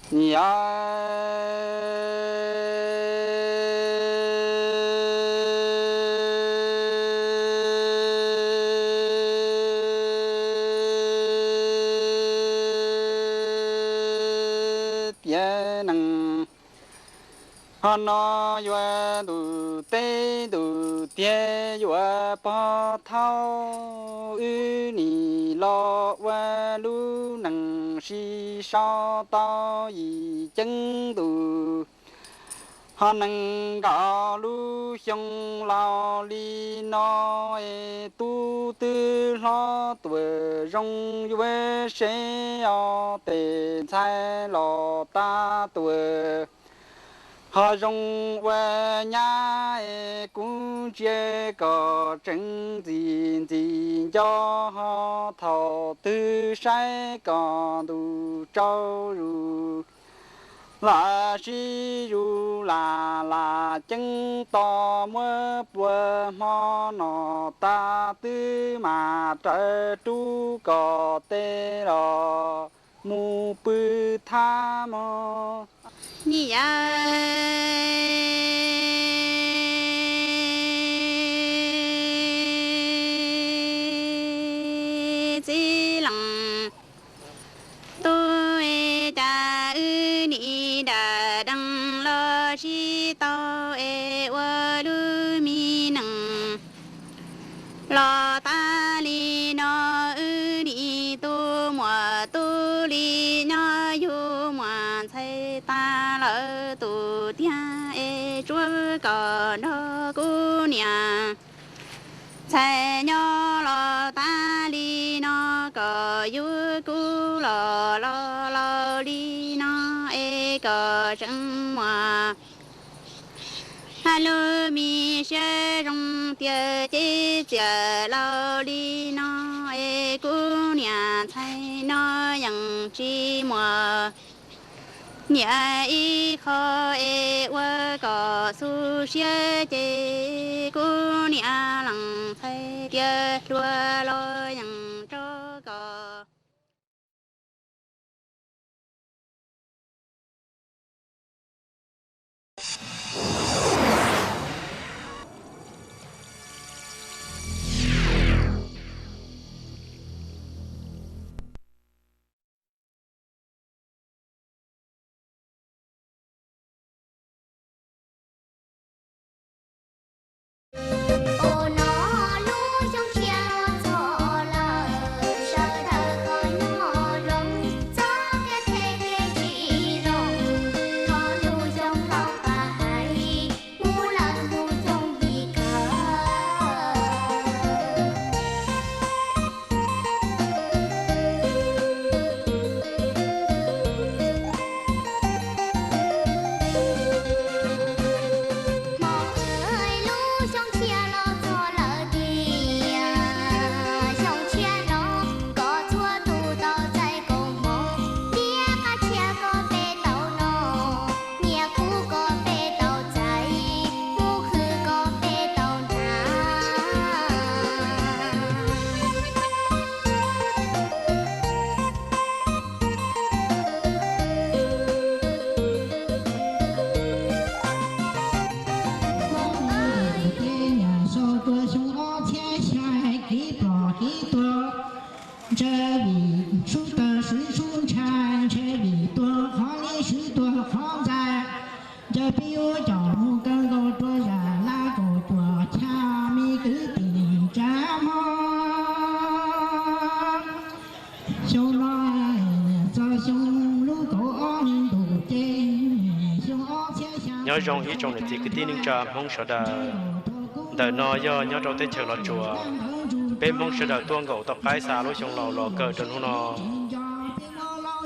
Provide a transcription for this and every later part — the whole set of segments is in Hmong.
Yog tiav neeg, ho no yuav ntuj teb ntuj tiag yuav pog thaub, wb nim los ua lub neej sib sau tau yim ceeb ntus. Ho nees nkaum lub xyoo laus li no, es tub twb hlob tuam zoo yuav seb os, tes ntxhais los tag tuam ho zoo ua nyab, es kuv ntsia kom tseem ntxim ntxim nco, ho thaum twg saib kom ntuj tsaus zus los sib zus lam lam ceeb to, muab plua hmo no tag twb mam raws rub kom tes los mus pw thab mog. Ni yam txiv leej tub, cas wb nim dam dees los sib tau es ua lub me neej los tag li no. Wb nim tu muam tu li nyob, yug muam ntxhais tag lawm tus tiag es tsuab kom nrog kuv niam ntxhais nyob los tag li no, kom yug kuv los laus laus li no es kom tseem muaj lub me siab zoo tiag, ces txiav laus li no es kuv niam ntxhais no yeej tsis muaj niam ib qho es ua kom xub siab, ces kuv niam leej ntxhais tias hluas los yeej tso kom Ntshai vim sub tawg swv sub ntshai, ntshai vim tuag qhov li swv tuag qhov ntxais. Ncaws peb yuav coj mus kaw nkaus rua zam laj kaum cuam chav me kwv tij tsa mog. Xyoo no txog xyoo lub kaum ob hli ntuj ces xyoo ob txhiab xya. Nyob zoo ib tsoom niam txiv kwv tij neej tsa Hmoob sawv daws. Ntawm no yog nyob rau teb chaws Los Tsuas, peb Hmoob sawv daws tuaj nkaum tau qaib xa lub xyoo laus los kawm rau hnub no.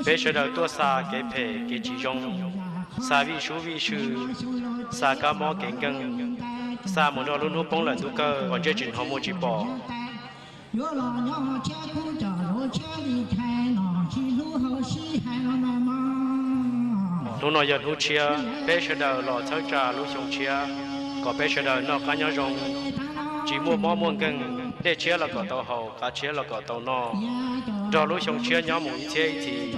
Peb sawv daws tuaj xa kev phem kev tsis zoo, xa vij sub vij sw, xa kab mob kev nkeeg, xa mus nrog lub hnub poob lawm ntuj kawg uas ntsej tsis hnov muag tsis pom. Hnub no yog hnub tshiab, peb sawv daws los txhawb tsa lub xyoo tshiab, kom peb sawv daws noj qab nyob zoo, tsis muaj mob muaj nkeeg, dej tshiab los kom tau haus, qav tshiab los kom tau noj, nrog lub xyoo tshiab nyob mus ib txhiab ib txhis.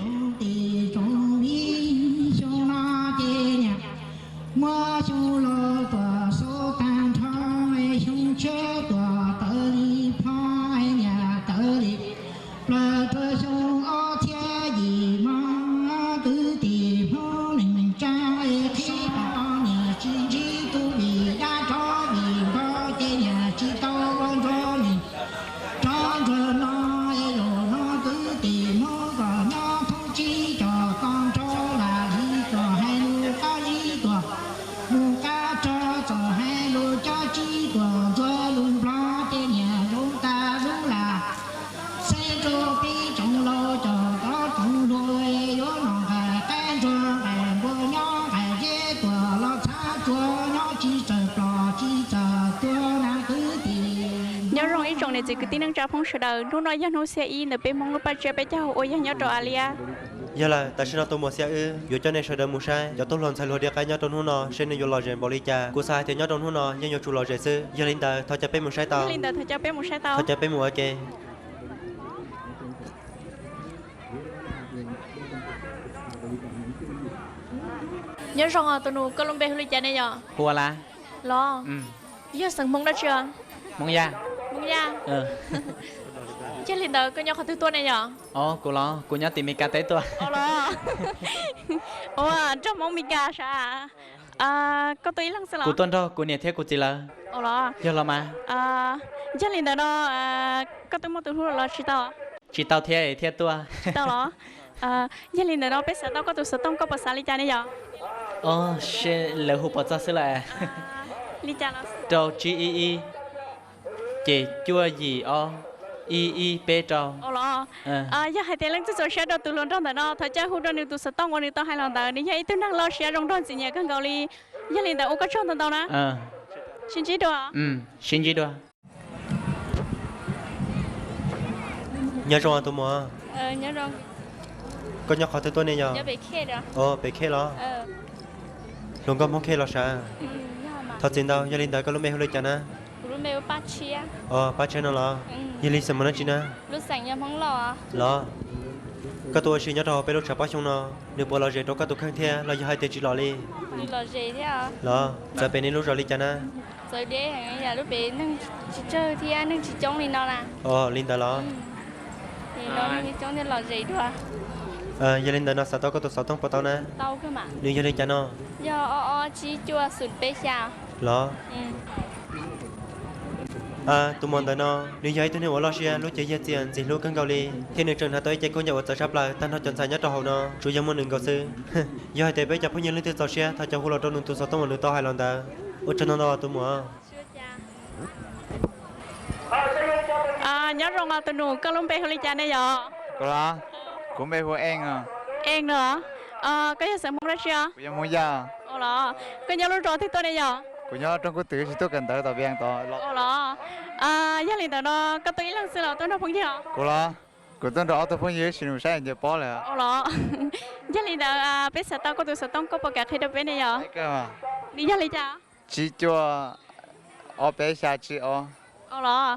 Niam txiv kwv tij neej tsa Hmoob sawv daws, hnub no yog hnub xiab ib ntawm peb Hmoob lub paj tsiab peb caug ua yog nyob rau Aliab. Yog lawm, tam sim no tus muam xiab wb yuav coj nej sawv daws mus saib cov tub hluas ntxhais hluas diav qaib nyob rau hnub no seb nws yuav lom zem npaum li cas. Kuv xav hais tias nyob rau hnub no yeej yuav tsum lom zem xwb. Yog li ntawd thov caw peb mus saib tau. Yog li ntawd thov caw peb mus saib tau. Thov caw peb mus ua ke. Nyob zoo os tus nus, koj lub npe hu li cas ne yom? Hu ua Lab. Los, yog xeem Hmoob dab tsi os? Hmoob Yaj. Hmoob Yaj. Yog li ntawd koj nyob qhov twg tuaj ne yom? Os, kuv los kuv nyob tim Mes Kas teb tuaj. Ua nrog Hmoob Mes Kas sav. Koj tuaj ib leeg xwb los? Kuv tuaj nrog kuv niam thiab kuv txiv lawv. Yog los mas. Yog li ntawd no, koj twb muaj tus hlub los tsis tau? Tsis tau thiab thiaj tuaj. Tsis tau los? Yog li ntawd no peb xav tau koj tus xov tooj, koj puas xav li cas ne yom? Os, seb lawv hu puas txog xwb lawm. Li cas los? Rau tsib ib ib, ces cuaj yim ob, ib ib peb rau. Yog hais tias leej twg txaus siab rau tus hluas nraug ntawm no thov caw hu rau nws tus xov tooj uas nws tau hais los ntawd. Nws yog ib tug neeg loj siab zoo nraug ntxim nyiam kawg nkaus li. Yog li ntawd ua koj tsaug ntau ntau na. Sib ntsib dua. Sib ntsib dua. Nyob zoo tus muam. Koj nyob qhov twg tuaj ne yog? Os, pem Khej los? Hluas nkauj Hmoob Khej los sav. Thov txim ntau, yog li ntawd koj lub npe hu li cas na? Os, Paj Tshiab no los? Yog li xeem Hmoob dab tsi na? Los, koj tuaj ua si nyob rau hauv peb lub tshav pob xyoob no, nws puas lom zem rau koj tus kheej thiab los yog hais tias tsis lom li? Los, txawv pem nej lub zos li cas na? Os, li ntawd los? Yog li ntawd no xav tau koj tus xov tooj puas tau na? Nws yog li cas no? Los, tus muam ntawm no nws yog ib tug neeg uas loj siab, lub cev yog txias ntxim hlub kawg nkaus li, thiab nws tseem hnav tau ib ce khaub ncaws uas txawv tshaj plaws tag nrho cov ntxhais nyob rau hauv no, tsuas yog muaj nws nkaus xwb. Yog hais tias peb cov phooj ywg leej twg txaus siab thov caw hu los rau nws tus xov tooj uas nws tau hais los ntawd. Ua tsaug ntau ntau tus muam. Nyob zoo os tus nus, koj lub npe hu li cas ne yom? Kuv npe hu Eej. Eej no. Koj yog xeem Hmoob dab tsi os? Los, koj nyob lub zos twg tuaj ne yom? Kuv nyob Roob Kub Twm, tsis tuaj kawm ntawv tom Vias tod. Los, yog li ntawd no koj tuaj ib leeg xwb los tuaj nrog phooj ywg os? Kuv los, kuv tuaj nrog ob tug phooj ywg ib sim nws saib ntias pob lawm. Los, yog li ntawd peb xav tau koj tus xov tooj, koj puas kam qhia rau peb ne yom? Nws yog li cas? Tsib cuaj ob peb xya tsib ob. Los,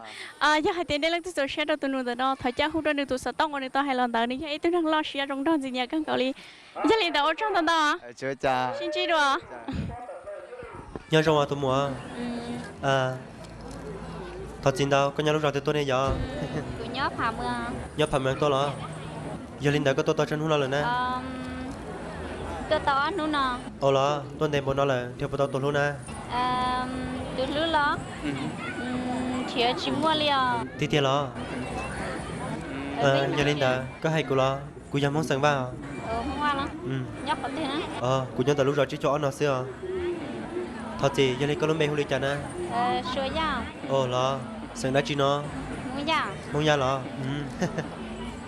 yog hais tias nej leej twg txaus siab rau tus nus ntawm no thov caw hu rau nws tus xov tooj uas nws tau hais los ntawd. Nws yog ib tug neeg loj siab zoo nraug ntxim nyiam kawg nkaus li. Yog li ntawd ua tsaug ntau ntau. Sib ntsib dua. Nyob zoo os tus muam. Thov txim ntau, koj nyob lub zos twg tuaj ne yom? Nyob Pham Mees tuaj los? Yog li ntawd koj tuaj tau tsawg hnub no lawm na? Ua los, tuaj ntev npaum no lawm nrhiav puas tau tus hlub na? Tiag tiag los? Yog li ntawd koj hais kuv los? Kuv yog Hmoob xeem Vaj os. Kuv nyob ntawm lub zos tsib cuaj ob no xwb os. Thov txim, yog li koj lub npe hu li cas na? Los, xeem dab tsi no? Hmoob Yaj los?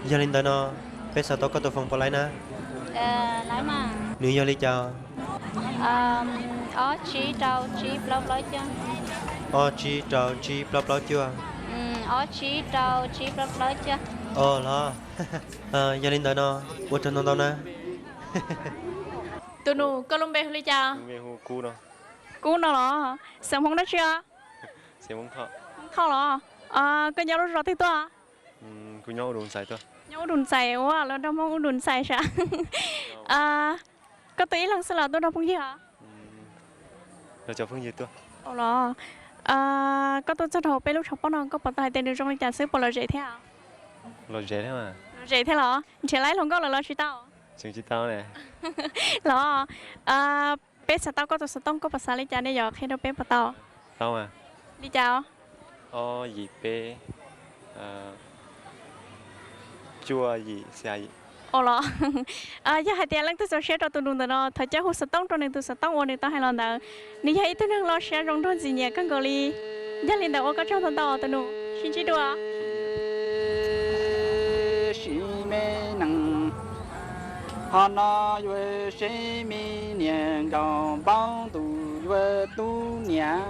Yog li ntawd no, peb xav tau koj tus foos puas laib na? Nws yog li cas? Ob tsib rau tsib plaub plaub cuaj. Os los, yog li ntawd no, ua tsaug ntau ntau na. Tus nus, koj lub npe hu li cas? Kub no los? Xeem Hmoob dab tsi os? Hmoob Thoj los? Koj nyob lub zos twg tuaj? Nyob Ub Dum Ntxais, ua los nrog Hmoob Ub Dum Ntxais sav. Koj tuaj ib leeg xwb los tuaj nrog phooj ywg os? Los, koj tuaj txog rau hauv peb lub tshav pob no koj puas tau hais tias nws zoo li cas xwb, puas lom zem thiab? Lom zem thiab los? Nrhiav laib hluas nkauj lawm los tsis tau? Los, peb xav tau koj tus xov tooj, koj puas xav li cas ne yom, qhia rau peb puas tau? Li cas? Ua los, yog hais tias leej twg txaus siab rau tus nus ntawm no thov caw hu xov tooj rau nws tus xov tooj uas nws tau hais los ntawd. Nws yog ib tug neeg loj siab zoo nraug ntxim nyiam kawg nkaus li. Yog li ntawd ua koj tsaug ntau ntau tus nus, sib ntsib dua. Sib me nees, qhov no yuav seb me niam nkaus npaub ntuj yuav tub niam.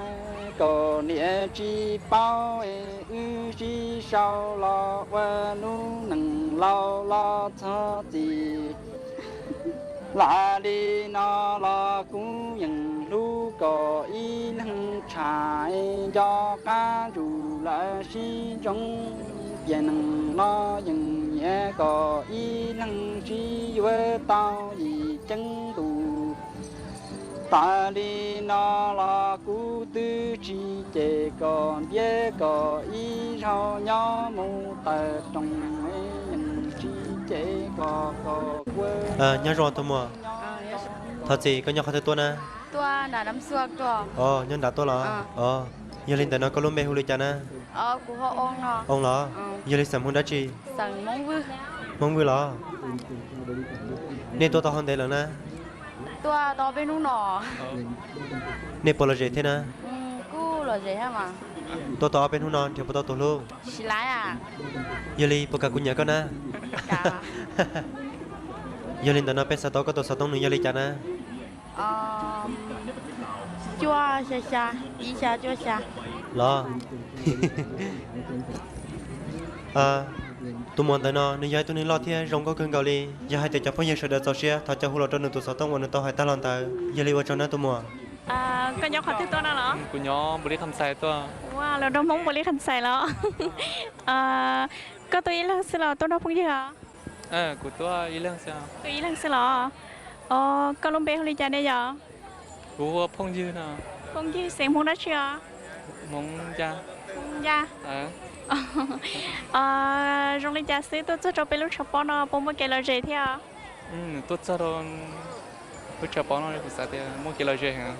kom niam tsis paub es wb sib sau los ua lub neej laus los txog txim. Lam li no los kuv yeej hlub kom ib leeg tsham es nco qab ntsuj lawv sib ntsoov. Tiam neej no yeej nyiam kom ib leeg sib yuav tau yim ceeb ntus. Tas li no los kuv twb tsis cem kom ntiab kom ib zaug nyob mus tawm rooj, yeej tsis cem kom kom kuv. Nyob zoo tus muam. Thov txim, koj nyob qhov twg tuaj na? Os, nyob nram tuaj los? Os, yog li ntawm no koj lub npe hu li cas na? Oo los? Yog li xeem Hmoob dab tsi? Hmoob Vwj los? Nej tuaj tau hov ntev lawm na? Nej puas lom zem thiab na? Tuaj tau ob peb hnub no nrhiav puas tau tus hlub? Yog li puas kam kuv nyiam koj na? Yog li ntawm no peb xav tau koj tus xov tooj nws yog li cas na? Los, tus muam ntawm no nws yog ib tug neeg loj thiab zoo nkauj kawg nkaus li. Yog hais tias cov phooj ywg sawv daws txaus siab thov caw hu los rau nws tus xov tooj uas nws tau hais tag los ntawd. Yog li ua tsaug na tus muam. Koj nyob qhov twg tuaj no los? Kuv nyob Npus Lis Kham Xais tuaj. Los nrog Hmoob Npus Lis Kham Xais los? Koj tuaj ib leeg xwb los tuaj nrog phooj ywg os? Tuaj ib leeg xwb los? Os, koj lub npe hu li cas ne yog? Kuv hu ua Phooj Ywg no. Phooj Ywg xeem Hmoob dab tsi os? Hmoob Yaj. Zoo li cas xwb tuaj txog rau peb lub tshav pob no puas muaj kev lom zem thiab? Tuaj txog rau lub tshav pob no kuv xav tias muaj kev lom zem heev.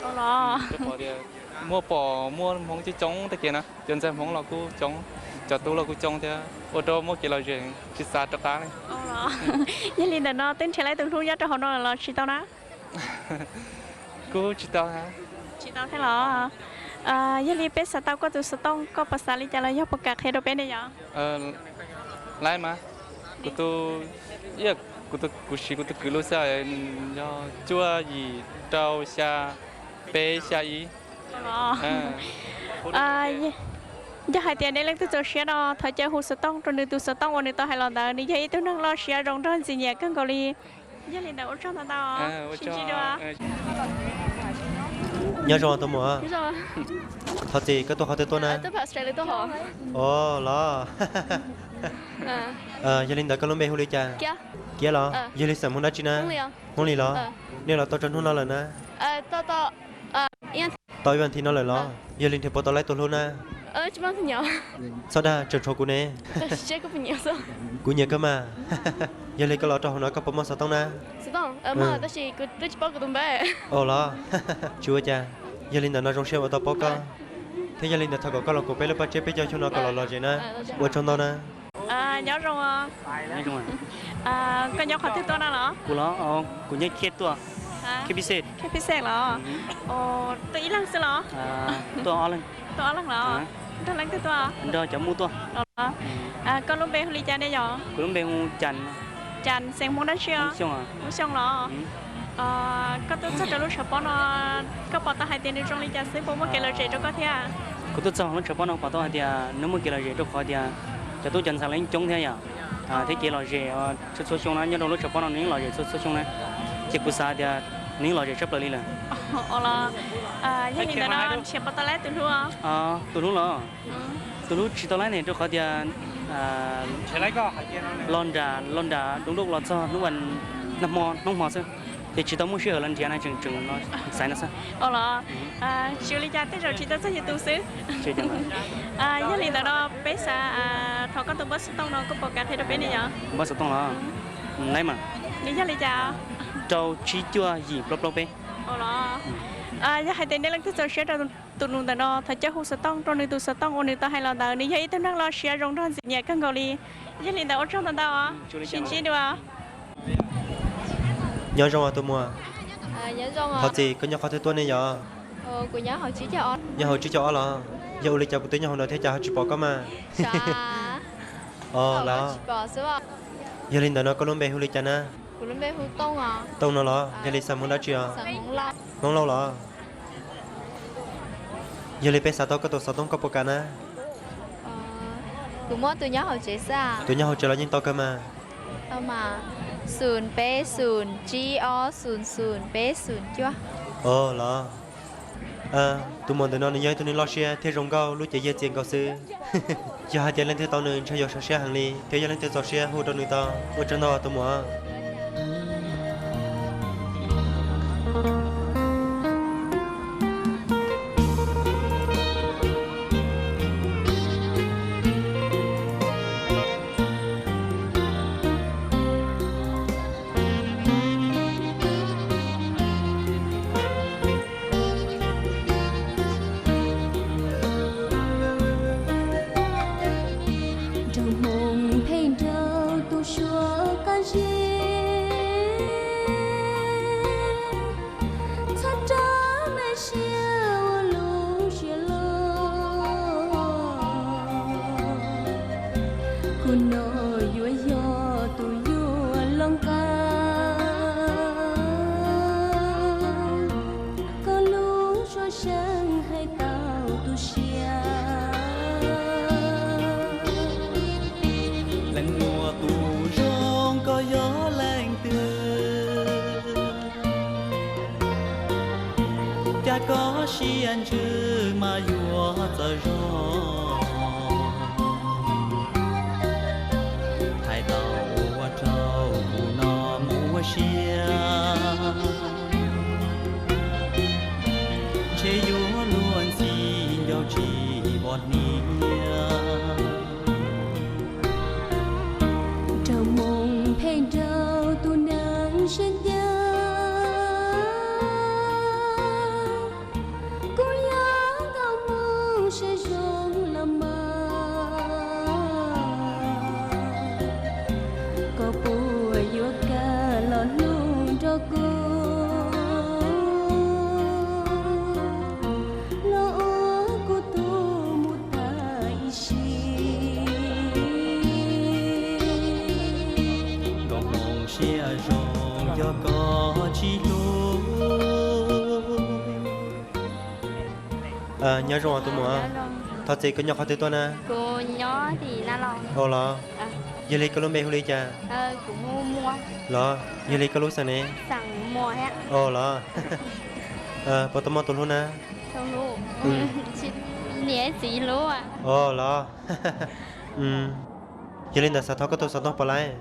Rau qhov tias muaj pom muaj Hmoob coob coob tag kev na, cov ntxhais Hmoob los kuj coob, cov tub los kuj coob thiab ua rau muaj kev lom zem tsis xav rov qab li. Yog li ntawm no twb nrhiav tau tus hlub nyob rau hauv no los tsis tau na? Kuv tsis tau. Tsis tau thiab los? Yog li peb xav tau koj tus xov tooj, koj puas xav li cas los yog puas kam qhia rau peb ne yog? Laib mas, kuv tus, kuv siv kuv tus kwv lub xwb, yog cuaj yim rau xya peb xya ib. Yog hais tias nej leej twg txaus siab no thov caw hu xov tooj rau nws tus xov tooj uas nws tau hais los ntawd. Nws yog ib tug neeg loj siab zoo nraug ntxim nyiam kawg nkaus li. Yog li ntawd ua tsaug ntau ntau. Nyob zoo tus muam. Thov txim, koj tuaj qhov twg tuaj na? Os los. Yog li ntawd koj lub npe hu li cas? Kiab los? Yog li xeem Hmoob dab tsi na? Hmoob Lis los? Nej los tau tsawg hnub no lawm na? Tau ib vas thiv no lawm los? Yog li nrhiav puas tau laib tus hlub na? Txhob dag, tseem tshuav kuv ne. Kuv nyiam kawg mas. Yog li koj los rau hauv no koj puas muaj xov tooj na? Os los. Tsis ua cas. Yog li ntawm no zoo siab uas tau paub koj, thiab yog li ntawd thov kom koj los koom peb lub paj tsiab peb caug xyoo no kom los lom zem na. Ua tsaug ntau na. Nyob zoo. Koj nyob qhov twg tuaj no los? Kuv los, kuv nyob Khej tuaj. Khej Pij Xej los? Tuaj ib leeg xwb los? Tuaj ob leeg. Tuaj ob leeg los? Nrog leej twg tuaj? Nrog cov Muj tuaj. Koj lub npe hu li cas ne yog? Kuv lub npe hu Cas. Cas xeem Hmoob dab tsi os? Hmoob Xyooj los? Koj tuaj txog rau lub tshav pob no, koj pom tau hais tias nws zoo li cas xwb, puas muaj kev lom zem rau koj thiab? Kuv tuaj txog lub tshav pob no pom tau hais tias nws muaj kev lom zem rau qhov tias cov tub cov ntxhais los yeej coob thiab yom, thiab kev lom zem txhua txhua xyoo na nyob rau lub tshav pob no nws yeej lom zem txhua txhua xyoo na, ces kuv xav tias nws yeej lom zem tshaj plaws li lawm. Yog li ntawd no nrhiav puas tau laib tus hlub? Tus hlub los? Tus hlub tsis tau laib ne rau qhov tias los nram, los nram Doo Doj los txog hnub, nag hmo, hnub hmo xwb, ces tsis tau muaj sij hawm los nrhiav na, tseem tseem xaiv no xwb. Tsis ua li cas, tej zaum tsis tau txog yus tus xwb. Yog li ntawd no peb xav thov koj tus npawb xov tooj no, koj puas kam qhia rau peb ne yog? Npawb xov tooj los? Laib mas. Nws yog li cas? Rau tsib cuaj yim plaub plaub peb. Yog hais tias nej leej twg txaus siab rau tus nus ntawm no thov caw hu xov tooj rau nws tus xov tooj uas nws tau hais los ntawd. Nws yog ib tug neeg loj siab zoo nraug ntxim nyiam kawg nkaus li. Yog li ntawd ua tsaug ntau ntau os. Sib ntsib dua. Nyob zoo os tus muam. Thov txim, koj nyob qhov twg tuaj ne yog? Nyob hauv tsib caug ob los? Yog ua li cas kuv twb nyob hauv no thiab cas ho tsis pom koj mas? Os los. Yog li ntawd no koj lub npe hu li cas na? Tooj no los? Yog li xeem Hmoob dab tsi os? Hmoob Lauj los? Yog li peb xav tau koj tus xov tooj koj puas kam na? Kuv muab tus nyob hauv tsev xwb. Tus nyob hauv tsev los yeej tau kawg mas. Xum peb xum tsib ob xum xum peb xum cuaj. Ov los, tus muam ntawm no nws yog ib tug neeg loj siab thiab zoo nkauj lub cev yaj txias nkaus xwb. Yog hais tias leej twg tau nws ntshe yuav zoo siab heev li, thiab yog leej twg txaus siab hu rau nws tau. Ua tsaug ntau tus muam. Nraug Hmoob pheej nraug tus suav qab zib, txhob rau me siab ua lub siab loj. Kuv no yuav yog tus yuav loj nqa, koj lub suab seeb hais tau tu siab. Leej muaj tus zoo koj yog leej twg, cas koj siab ntsws mas yuav txawv zog. Hais tau ua rau kuv no mus ua siab, ntshe yuav luag ntxhi ncauj tsis pom hniav. Nraug Hmoob pheej nraug tus neeg siab ncaj, kuv yog nkauj Hmoob siab zoo los mas, koj puas yuav kam los hlub nrog kuv, los ua kuv tus mus tag ib sim. Nkauj Hmoob siab zoo yog koj tsis hlub. Nyob zoo tus muam, thov txim, koj nyob qhov twg tuaj na? Ua los, yog li koj lub npe hu li cas? Los, yog li koj lub xeem ne? Ua los, puas tau muaj tus hlub na? Ua los, yog li ntawd xav thov koj tus xov tooj puas laib?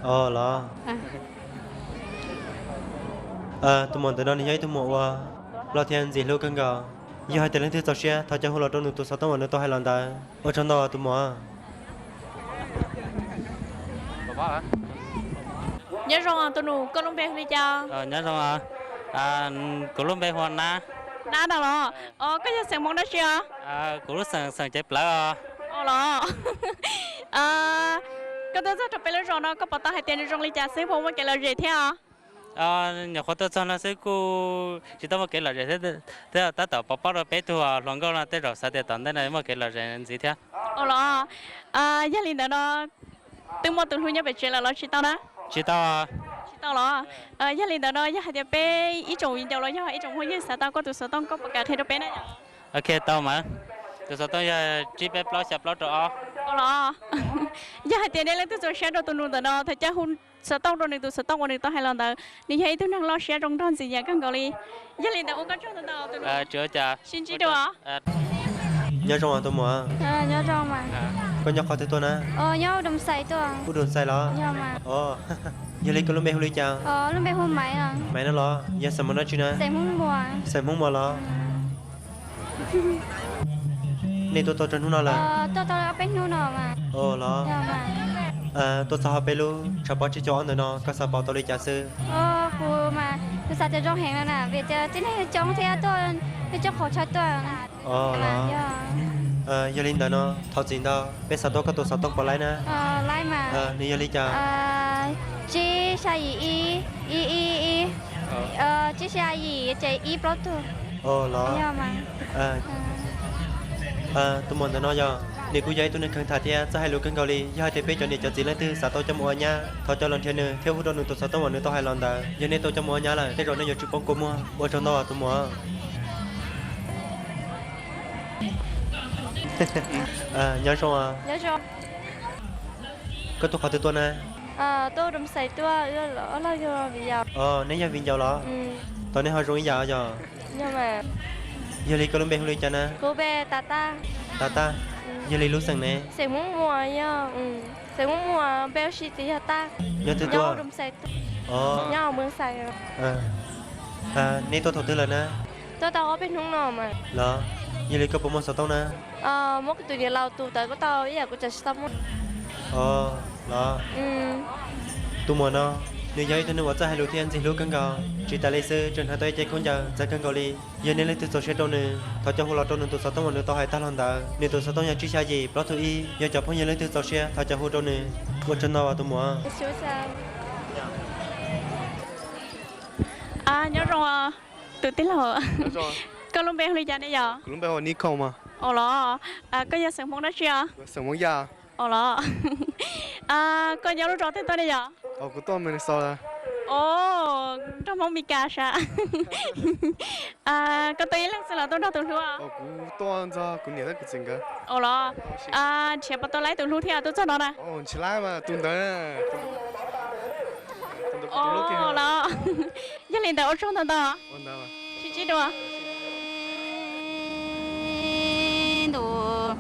Ua los, tus muam ntawm no nws yog ib tug muam uas loj thiab ntxim hlub kawg nkaus. Yog hais tias leej twg txaus siab thov caw hu los rau nws tus xov tooj uas nws tau hais los ntawd. Ua tsaug ntau tus muam. Nyob zoo tus nus, koj lub npe hu li cas? Nyob zoo, kuv lub npe hu ua Nab. Nab no los? Koj yog xeem Hmoob dab tsi os? Kuv lub xeem, xeem Cev Plawv os. Ua los, koj tuaj txog rau peb lub zos no koj pom tau hais tias nws zoo li cas xwb, puas muaj kev lom zem thiab os? Nyuam qhuav tuaj txog no xwb kuj tsis tau muaj kev lom zem thiab, tab tom pov pob rau peb tug hluas nkauj no, tej zaum xav tias tom ntej no muaj kev lom zem ntxiv thiab. Ua los, yog li ntawd no, twb muaj tus hlub nyob pem tsev lawm los tsis tau na? Tsis tau. Tsis tau los? Yog li ntawd no yog hais tias peb ib tsoom viv ncaus los yog ib tsoom phooj ywg xav tau koj tus xov tooj koj puas kam qhia rau peb na? Ok, tau mas. Tus xov tooj yog tsib peb plaub xya plaub rau ob. Ua los, yog hais tias nej leej twg txaus siab rau tus nus ntawm no thov caw hu xov tooj rau nws tus xov tooj uas nws tau hais los ntawd. Nws yog ib tug neeg loj siab zoo nraug ntxim nyiam kawg nkaus li. Yog li ntawd ua koj tsaug ntau ntau tus nus. Sib ntsib dua. Nyob zoo tus muam. Koj nyob qhov twg tuaj na? Ub Dum Xais los? Yog li koj lub npe hu li cas? Maiv no los? Yog xeem Hmoob dab tsi na? Xeem Hmoob Muas los? Nej tuaj tau tsawg hnub no lawm? Los, tuaj txog hauv peb lub tshav pob tsib caug ob ntawm no koj xav pauv tau li cas xwb? Kuv xav tias zoo heev no na, vim tias tib neeg coob thiab tuaj, nej coob qhov chaw tuaj. Yog li ntawd no thov txim ntau, peb xav tau koj tus xov tooj puas laib na? Nws yog li cas? Tsib xya yim ib, ib ib ib, tsib xya yim ces ib plaub tug. Los, tus muam ntawm no yog? Nws kuj yog ib tug neeg kheev tham thiab txawj hais lus kawg nkaus li. Yog hais tias peb cov niam cov txiv leej twg xav tau coj mus ua nyab, thov coj los nrhiav nws thiab hu rau nws tus xov tooj uas nws tau hais los ntawd. Yog nej tau coj mus ua nyab lawm, tej zaum nej yuav tsis poob kua muag. Ua tsaug ntau tus muam. Nyob zoo. Koj tuaj qhov twg tuaj na? Neb yog viv ncaus los? Tau, neb ho zoo ib yam yog. Yog li koj lub npe hu li cas na? Tag Tag. Yog li lub xeem ne? Nyob twg tuaj? Neb tuaj thaum twg lawm na? Los, yog li koj puas muaj xov tooj na? Muab kuv tus niam laus tus tawv kuv tau ib yam kuv tsis tau muaj. Los, tus muam no, nws yog ib tug neeg uas txawj hais lus thiab ntxim hlub kawg nkaus, tsis tas li xwb tseem hnav tau ib ce khaub ncaws ntxaws kawg nkaus li. Yog nej leej twg txaus siab rau nws, thov coj hu los rau nws tus xov tooj uas nws tau hais tag los ntawd. Nws tus xov tooj yog tsib xya yim plaub tug ib. Yog cov phooj ywg leej twg txaus siab thov coj hu rau nws. Ua tsaug ntau tus muam. Nyob zoo tus tij laug, koj lub npe hu li cas ne yog? Ua los, koj yog xeem Hmoob dab tsi os? Ua los, koj nyob lub zos twg tuaj ne yog? Nrog Hmoob Mes Kas sas. Koj tuaj ib leeg xwb los tuaj nrog tus hlub? Ua los, nrhiav puas tau laib tus hlub thiab tuaj txog no na? Los, yog li ntawd ua tsaug ntau ntau. Sib ntsib dua. Ntuj,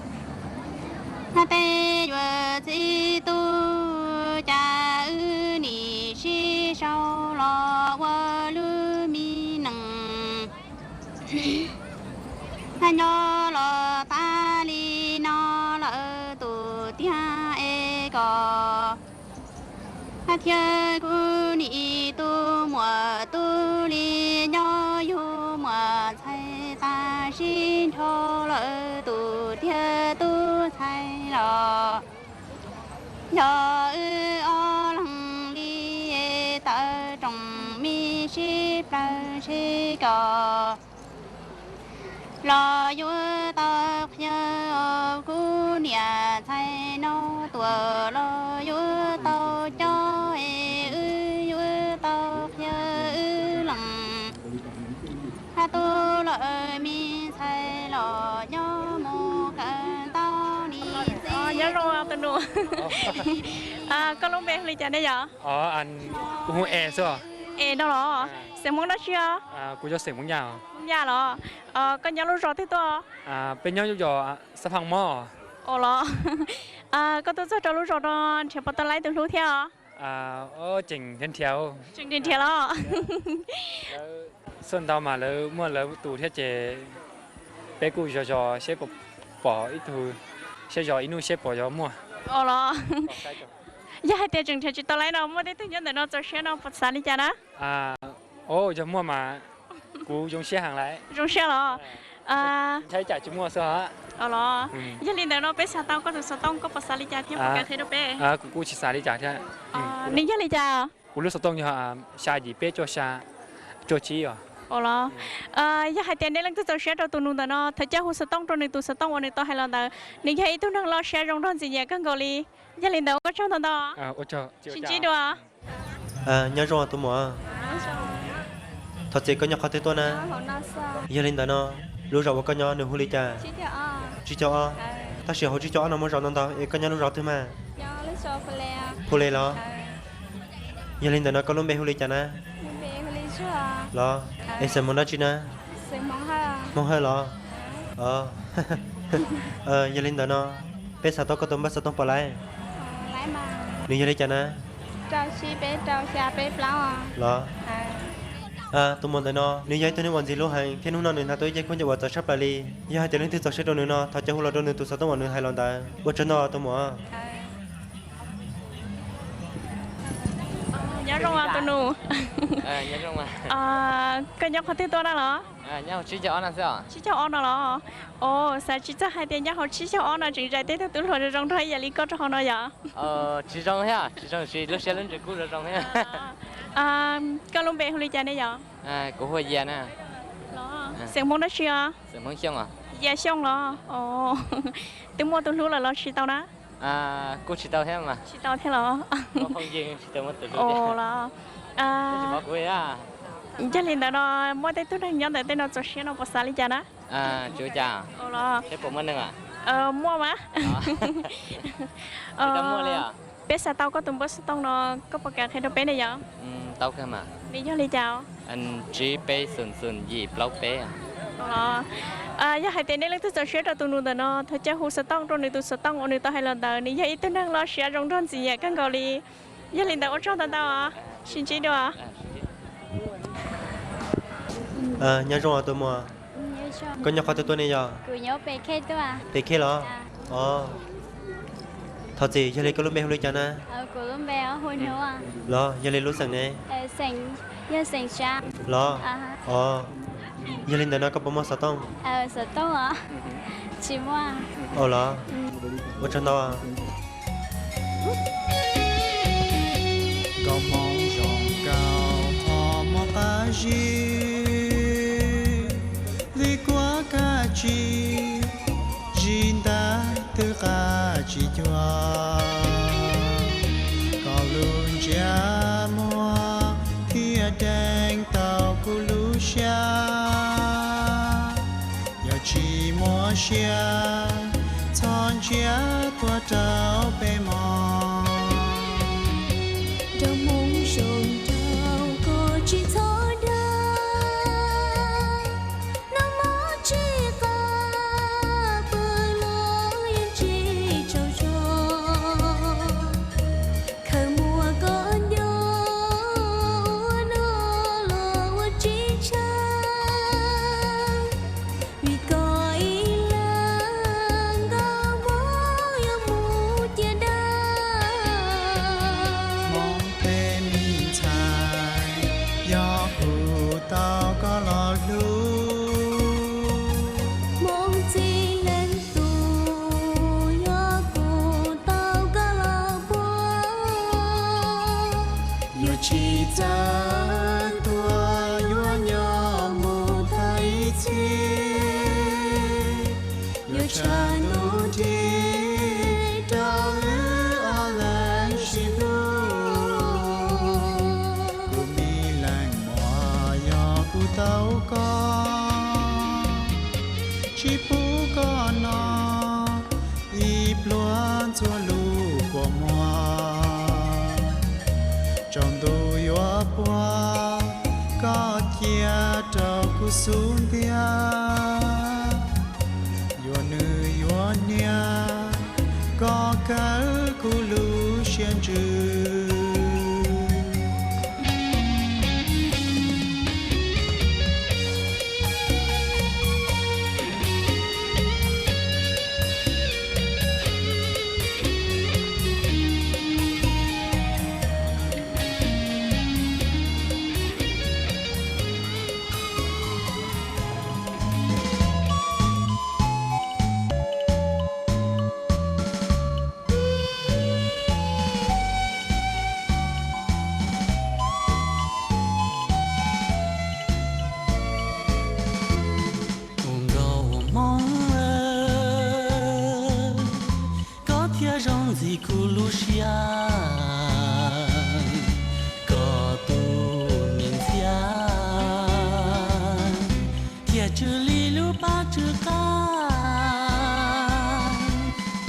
hab peb yuav txib tub, cas wb nim sib sau los ua lub me nees. Hab nyob los tas li no lawm tus tiag es kom hab thiab kuv nim tub muam tub li nyob yug muam ntxhais tas sib nrho lawm tus tiag tub ntxhais los yog wb ob leeg li tawm rooj me sib plawg sib kos. Los yuav tau qhia kuv niam ntxhais no tuaj los yuav tau cob es wb yuav tau qhia wb leej. Hab tub lawm me ntxhais los nyob mus kawm ntau nim txiv. Nyob zoo tus nus. Koj lub npe hu li cas ne yog? Kuv hu Es xwb. Es no los? Xeem Hmoob dab tsi os? Kuv yog xeem Hmoob Yaj. Hmoob Yaj los? Koj nyob lub zos twg tuaj? Peb nyob lub zos Xab Phaj Mob. Ua los, koj tuaj txog rau lub zos no nrhiav puas tau laib tus hlub thiab os? Tseem nrhiav nrhiav. Tseem nrhiav nrhiav los? Xuaj ntau mas lawv muaj lawv tus thiab ces peb kuj zov zov seb puas pom ib tug, seb zov ib hnub seb puas yuav muaj. Ua los, yog hais tias tseem nrhiav tsis tau laib no muaj tej tug nyob ntawm no txaus siab no puas xav li cas na? Yog muaj mas kuv zoo siab heev lawm. Zoo siab los? Ntshai tsam tsis muaj xwb os. Los, yog li ntawd no peb xav tau koj tus xov tooj, koj puas xav li cas thiab puas kam qhia rau peb? Kuv kuj tsis xav li cas thiab. Nws yog li cas? Kuv lub xov tooj yog xya yim peb cuaj xya cuaj tsib os. Ua los, yog hais tias nej leej twg txaus siab rau tus nus ntawm no, thov coj hu xov tooj rau nws tus xov tooj uas nws tau hais los ntawd. Nws yog ib tug neeg loj siab zoo nraug ntxim nyiam kawg nkaus li. Yog li ntawd ua tsaug ntau ntau. Sib ntsib dua. Nyob zoo tus muam. Thov txim, koj nyob qhov twg tuaj na? Yog li ntawd no, lub zos uas koj nyob nws hu li cas? Tsib caug ob. Tab sis hauv tsib caug ob no muaj zos ntau ntau es koj nyob lub zos twg mas? Phu Le los? Yog li ntawd no koj lub npe hu li cas na? Los, es xeem Hmoob dab tsi na? Hmoob Hawj los? Yog li ntawd no, peb xav tau koj tus npawb xov tooj puas laib? Nws yog li cas na? Los, tus muam ntawm no nws yog ib tug neeg uas ntxim hlub heev thiab hnub no nws hnav tau ib ce khaub ncaws uas txawv tshaj plaws li. Yog hais tias leej twg txaus siab rau nws no thov coj hu los rau nws tus xov tooj uas nws hais los ntawd. Ua tsaug ntau tus muam. Nyob zoo tus nus. Koj nyob qhov twg tuaj na los? Tsib caug ob no los? Xav tsis txog hais tias nyob hauv tsib caug ob no tseem zais tej tug tub hluas zoo zoo nraug ib yam li koj rau hauv no yom? Koj lub npe hu li cas ne yom? Xeem Hmoob dab tsi os? Yaj Xyooj los? Twb muaj tus hlub lawm los tsis tau na? Kuj tsis tau thiab mas. Tsis tau thiab los? Los, yog li ntawd no muaj tej tug neeg nyob ntawm tej no txaus siab no puas xav li cas na? Los, muaj mas. Peb xav tau koj tus npawb xov tooj no, koj puas kam qhia rau peb ne yom? Nws yog li cas? Tsib peb xoom xoom yim plaub peb. Yog hais tias nej leej twg txaus siab rau tus nus ntawm no, thov caw hu xov tooj rau nws tus xov tooj uas nws tau hais los ntawd. Nws yog ib tug neeg loj siab zoo nraug ntxim nyiam kawg nkaus li. Yog li ntawd ua tsaug ntau ntau os, sib ntsib dua. Nyob zoo tus muam, koj nyob qhov twg tuaj ne yog? Pem Khej los? Thov txim, yog li koj lub npe hu li cas na? Los, yog li lub xeem ne? Los, yog li ntawd no koj puas muaj xov tooj? Los, ua tsaug ntau. Nkauj Hmoob zoo nkauj qhov muag qab zib, vim kuab kaj tsi, zib ntawd twb qab tsis cuag. Koj lub ntsej muag thiaj deev tau kuv lub siab. Yog tsis muaj siab, txhob ntsia tuaj rau peb mog. Nkauj Hmoob zoo nkauj koj tsis txhob dag, noj mov tsis qab, pw los yeej tsis tsaug zog. Khawv muag koj nco, ua noj los ua tsis tshav. Vim koj ib leeg nkauj Hmoob yuav mus cia dag. Hmoob peb me ntxhais, yog kuv tau koj los hlub. Hmoob txij leej tub, yog kuv tau koj los puag. Yuav tsis txawj tuag, yuav nyob mus tag ib txhis. Yuav tshav ntuj nrig rau wb ob leeg sib hlub. Kuv me leej muam, yog kuv tau koj, tsis pub koj noj ib pluag ntxuav lub kua muag. Tsaus ntuj yuav puag, koj cia rau kuv xub ntiag. Yuav nws yuav hnia, koj kawg kuv lub siab ntsws. Ua nkauj Hmoob, koj thiaj zoo ntxim kuv lub siab. Koj tus me ntxhiab thiaj tsw li lub paj tsw qab.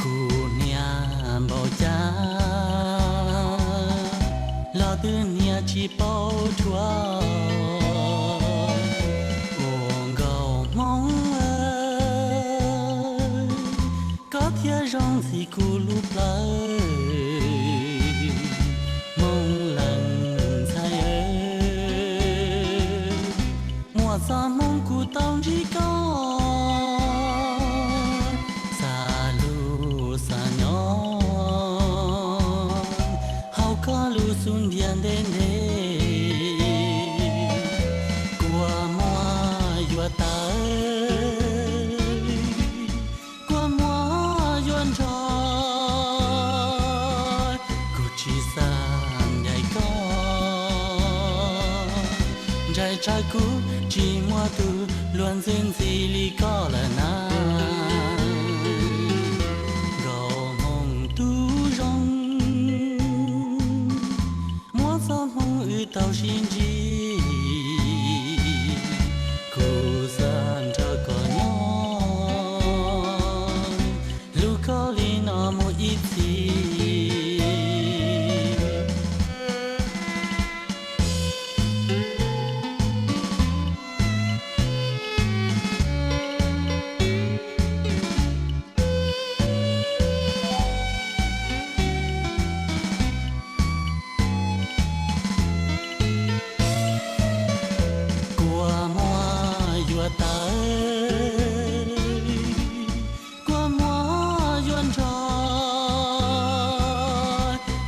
Kuv hnia npaum cas los twb hnia tsis paub rhuav. Ua nkauj Hmoob, koj thiaj zoo ntxim kuv lub plawv. Hmoob leej ntxhais, muaj txoj hmoo kuv tau ntsib koj, xav hlub xav nyob hauv koj lub xub ntiag ntev ntev. Kua muag yuav tawv, kua muag yuav nrog, kuv tsis xav ncaim koj, ntsais tsawv kuv tsis muaj tus luag ntxhi ntxhi li koj lawm na. Nkauj Hmoo tub zoo, muab txoj hmoo wb tau sib ntsib. Kuv xav nrog koj nyob, hlub koj li no mus ib txhis. Kua muag yuav tawv, kua muag yuav nrog,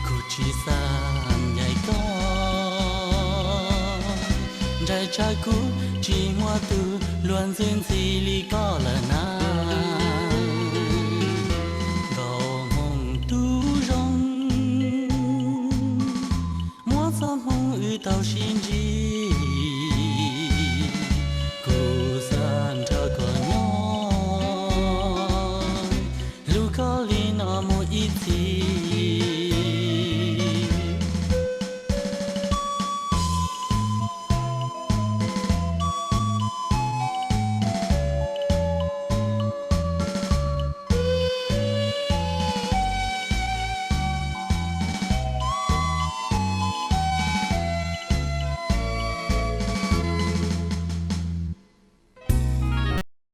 kuv tsis xav ncaim koj. Nraim tshaj kuv tsis muaj tus luag ntxhi ntxhi li koj lawm na. Nkauj Hmoo tub zoo, muab txoj hmoo wb tau sib ntsib.